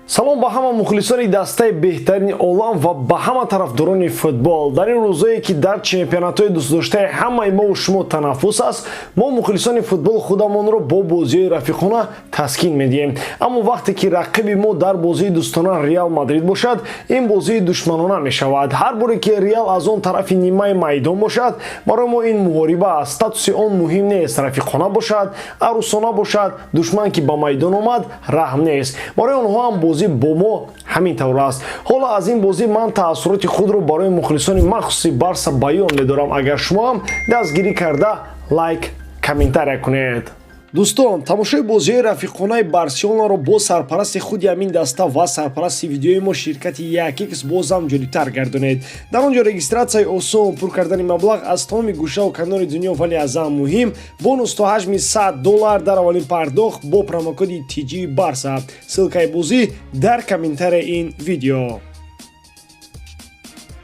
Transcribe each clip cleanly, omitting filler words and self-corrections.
Салом ба ҳама мухлисони дастаи беҳтарини олам ва ба ҳама тарафдорони футбол. Дар ин рӯзое, ки дар чемпионатҳои дӯстдоштаи ҳамаи мову шумо танаффус аст, мо мухлисони футбол худамонро бо бозиҳои рафиқона таскин медиҳем. Аммо вақте ки рақиби мо дар бозии дӯстона Реал Мадрид бошад, ин бозии душманона мешавад. Ҳар боре ки Реал аз он тарафи нимаи майдон бошад, барои мо ин муҳориба аст. Статуси он муҳим нест, рафиқона бошад, арӯсона бошад, душман ки ба майдон омад, раҳм нест. Барои онҳо ҳам бозӣ бо мо ҳамин тавр аст. Ҳоло аз ин бозӣ ман таассуроти худро барои мухлисони махсуси Барса баён медорам. Агар шумо ҳам дастгирӣ карда, лайк, комментария кунед. Дӯстон, тамошои бозиҳои рафиқонаи Барселонаро бо сарпарасти худи ҳамин даста ва сарпарасти видеои мо, ширкати 1X, бозам ҷолибтар гардонед. Дар он ҷо регистратсияи осон, пур кардани маблағ аз тамоми гӯшаву канори дунё, вале аз ҳам муҳим, бонус то ҳаҷми 100 доллар дар аввалин пардохт бо промокоди TG Барса. Ссылкаи бозӣ дар комментарияи ин видео.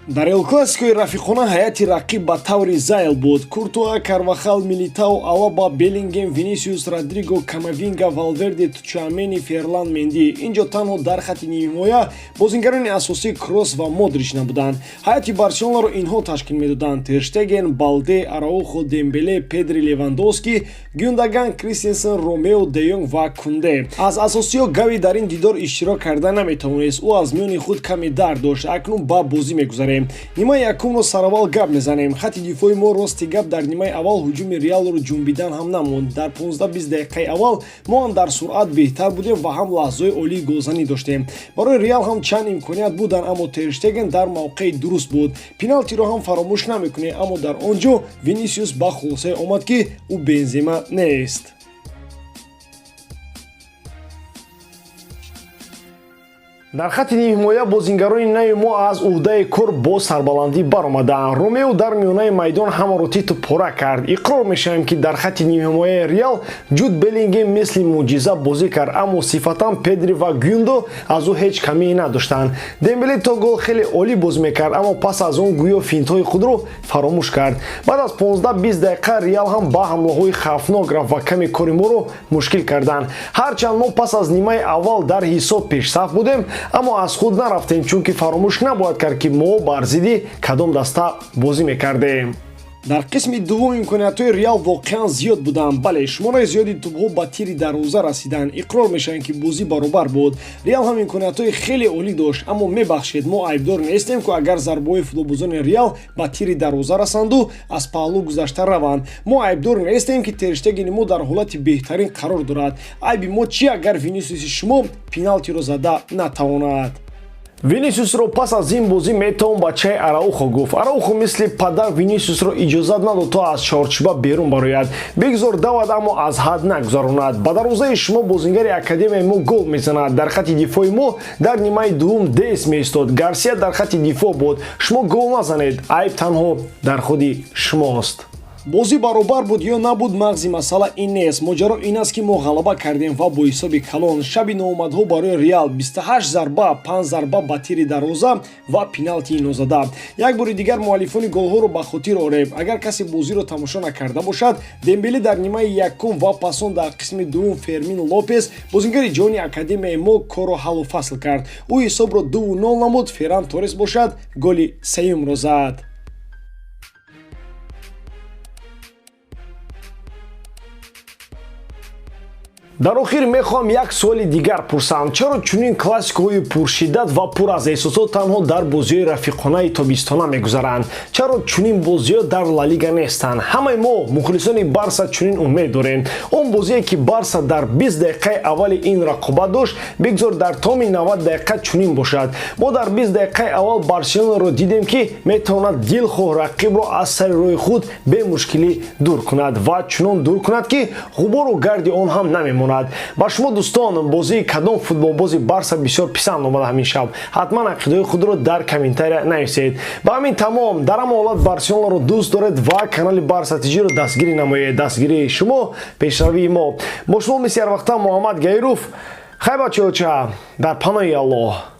Дар Эл Классикои рафиқона ҳайати рақиб ба таври зайл буд: Куртуа, Карвахал, Милитао, Алаба, Беллингем, Винисиус, Родриго, Камавинга, Валверде, Чуамени, Ферлан Менди. Ин ҷо танҳо дар хати нимҳимоя бозингарони асосӣ Кросс ва Модрич набуданд. Ҳайати Барселонаро инҳо ташкил медоданд: Терштеген, Балде, Араухо, Дембеле, Педри, Левандовски, Гюндаган, Кристенсен, Ромео, Деёнг ва Кунде. Аз асосиҳо Гави дар ин дидор иштирок карда наметавонист, ӯ аз миёни худ каме дард дошт. Акнун ба бозӣ мегузарем. Нимаи якумро сараввал гап мезанем. Хати дифои мо, рости гап, дар нимаи аввал ҳуҷуми Реалро ҷунбидан ҳам намонд. Дар 15-20 дақиқаи аввал мо ҳам дар суръат беҳтар будем ва ҳам лаҳзаҳои олии голзанӣ доштем. Барои Реал ҳам чанд имконият буданд, аммо Терштеген дар мавқеи дуруст буд. Пеналтиро ҳам фаромӯш намекунем, аммо дар он ҷо Винисиус ба хулосае омад, ки ӯ Бензема нест. Дар хати нимҳимоя бозингарони нави мо аз уҳдаи кор бо сарбаландӣ баромаданд. Ромео дар миёнаи майдон ҳамаро титу пора кард. Иқрор мешавем, ки дар хати нимҳимояи Реал Ҷуд Беллингем мисли мӯъҷиза бозӣ кард, аммо сифатан Педри ва Гюндо аз ӯ ҳеҷ камие надоштанд. Дембеле то гол хеле олӣ бозӣ мекард, аммо пас аз он гӯё финтҳои худро фаромӯш кард. Баъд аз 15-20 дақиқа Реал ҳам ба ҳамлаҳои хавфнок рафт ва каме кори моро мушкил карданд. Ҳарчанд мо пас аз нимаи аввал дар ҳисоб пешсаф будем, аммо аз худ нарафтем, чунки фаромӯш набояд кард, ки мо бар зидди кадом даста бозӣ мекардем. Дар қисми дуввум имкониятҳои Реал воқеан зиёд буданд. Бале, шумораи зиёди тӯбҳо ба тири дарвоза расиданд. Иқрор мешавем, ки бозӣ баробар буд. Реал ҳам имкониятҳои хеле олӣ дошт, аммо мебахшед, мо айбдор нестем, ку агар зарбаҳои футболбозони Реал ба тири дарвоза расанду аз паҳлӯ гузашта раванд. Мо айбдор нестем, ки Терштегени мо дар ҳолати беҳтарин қарор дорад. Айби мо чӣ, агар Винисиуси шумо пеналтиро зада натавонад? Винисиусро пас аз ин бозӣ метавон бачаи Араухо гуфт. Араухо мисли падар Винисиусро иҷозат надод, то аз чорчӯба берун барояд. Бигзор давад, аммо аз ҳад нагузаронад. Ба дарвозаи шумо бозингари академияи мо гол мезанад. Дар хати дифои мо дар нимаи дуввум Дес меистод, Гарсия дар хати дифоъ буд. Шумо гол назанед, айб танҳо дар худи шумост. Бозӣ баробар буд ё набуд, мағзи масъала ин нест. Моҷаро ин аст, ки мо ғалаба кардем ва бо ҳисоби калон. Шаби ноомадҳо барои Реал: 28 зарба, 5 зарба ба тири дарвоза ва пеналтии нозада. Як бори дигар муаллифони голҳоро ба хотир орем, агар касе бозиро тамошо накарда бошад. Дембеле дар нимаи якум ва пасон дар қисми дуввум Фермин Лопес, бозингари ҷавони академияи мо, корро ҳаллу фасл кард. Ӯ ҳисобро 2-0 намуд. Ферран Торрес бошад, голи сеюмро зад. Дар охир мехоҳам як суоли дигар пурсам: чаро чунин классикаҳои пуршиддат ва пур аз эҳсосот танҳо дар бозиҳои рафиқонаи тобистона мегузаранд? Чаро чунин бозиҳо дар Лалига нестанд? Ҳамаи мо, мухлисони Барса, чунин умед дорем. Он бозие, ки Барса дар 20 дақиқаи аввали ин рақобат дошт, бигзор дар томи 90 дақиқа чунин бошад. Мо дар 20 дақиқаи аввал Барселонаро дидем, ки метавонад дилхоҳ рақибро аз сари роҳи худ бемушкилӣ дур кунад ва чунон дур кунад, ки ғубору гарди он ҳам намемонад. Ба шумо, дӯстон, бозии кадом футболбози Барса бисёр писанд омада ҳамин шаб? Ҳатман ақидаҳои худро дар комментария нависед. Ба ҳамин тамом. Дар ҳама ҳолат Барселонаро дӯст доред ва канали Барса Тиҷиро дастгирӣ намоед. Дастгирии шумо пешравии мо. Бо шумо мисли ҳарвақта Муҳаммад Гаиров. Хай, бачаоча, дар паноҳи Аллоҳ.